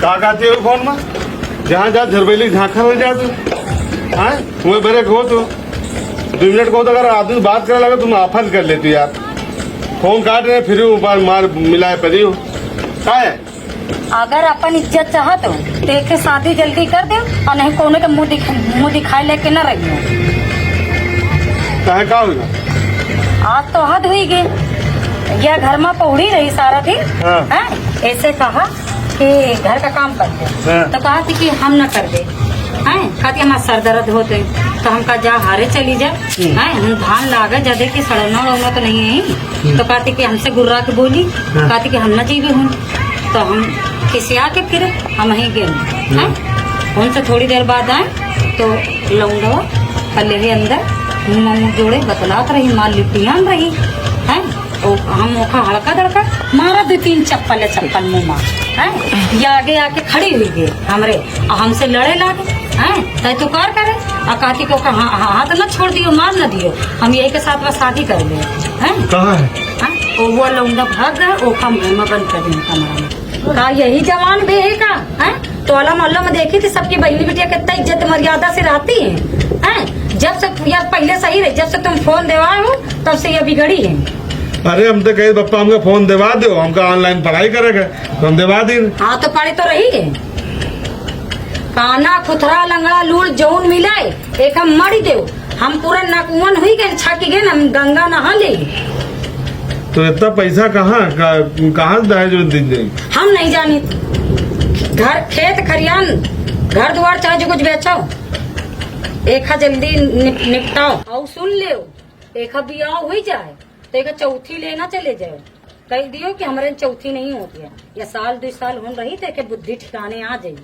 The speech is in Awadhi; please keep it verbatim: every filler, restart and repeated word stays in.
का कहती हो फोन में? जहाँ जा झरबैली झांखा हो जा तू। हाँ, वही बरे को तू। दो मिनट को तो अगर आदमी बात करे लगे, तुम आफत कर लेती यार। फोन काट रहे, फिर ऊपर मार मिलाए पड़ी हो। का है? अगर अपन इज्जत चाहत हो, तो एक शादी जल्दी कर दे और नहीं कोनो के मुंह दिख-, मुंह दिखाए लेके न रहियो। काहे, का होगा? आज तो हद हुई गई। यह घर में पौड़ी रही सारा दिन। हाँ। हैं? ऐसे कहा कि घर का काम कर दे। हाँ। तो कहा थी कि हम न कर दे। हैं? कहती हमारा सर दर्द होते। तो हम कहा जा हारे चली जा। हम्म। हैं? हम धान लागे जदे कि सड़ना वड़ना तो नहीं है। हम्म। तो कहती कि हमसे गुर्रा के बोली। हाँ। कहती कि हम न जीवे हूँ। तो हम किसिया के फिर हम ही गए। हैं? हम्म। उनसे थोड़ी देर बाद आए तो लौंडवा पल्ले ही अंदर मुंह मुंह जोड़े बतलात रही, माँ लिपियान रही। हैं? ओ, हम ओखा हड़का दड़का मारा दो तीन चप्पल, चप्पल मुंह मा, हैं? ये आगे आके खड़ी हुई गई हमरे, आ हमसे लड़े लागे, हैं? तय तो कार करे, आ कहती को कहा, हा-, हाथ न छोड़ दियो, मार न दियो, हम यही के साथ बस शादी कर ले, हैं? कहाँ है? हैं? ओ, वो लौंडा भाग गए, ओखा हम घर में बंद कर दिए कमरा में। का यही जवान भी है का? हैं? टोला मोहल्ला में देखी थी, सबकी बहनी बिटिया कितना इज्जत मर्यादा से रहती है, हैं? जब से, या पहले सही रही, जब से तुम फोन देवाए हो, तब से ये बिगड़ी है। अरे, हम तो कहे, "पप्पा, हमका फोन देवा दो, हमका online पढ़ाई करेगा," तो हम देवा दी। हाँ, तो पढ़े तो रही है। काना, खुथरा, लंगड़ा, लूल, जौन मिले, एक हम मरी देव। हम पूरा नकुवन हुई गए, छाकी गए, हम गंगा नहा ले। तो इतना पैसा कहाँ, का-, कहाँ से दहेज में दी जाई? हम नहीं जानी। घर, खेत, खरियान, घर दुआर, चाहे जो कुछ बेचो, एखा जल्दी निप-, निपटाओ। और सुन लेव, एखा बियाह हुई जाए, तो एखा चौथी लेना चले जाओ। कह दियो कि हमरे चौथी नहीं होती है, या साल दो साल होन रही, तो एके बुद्धि ठिकाने आ जाई।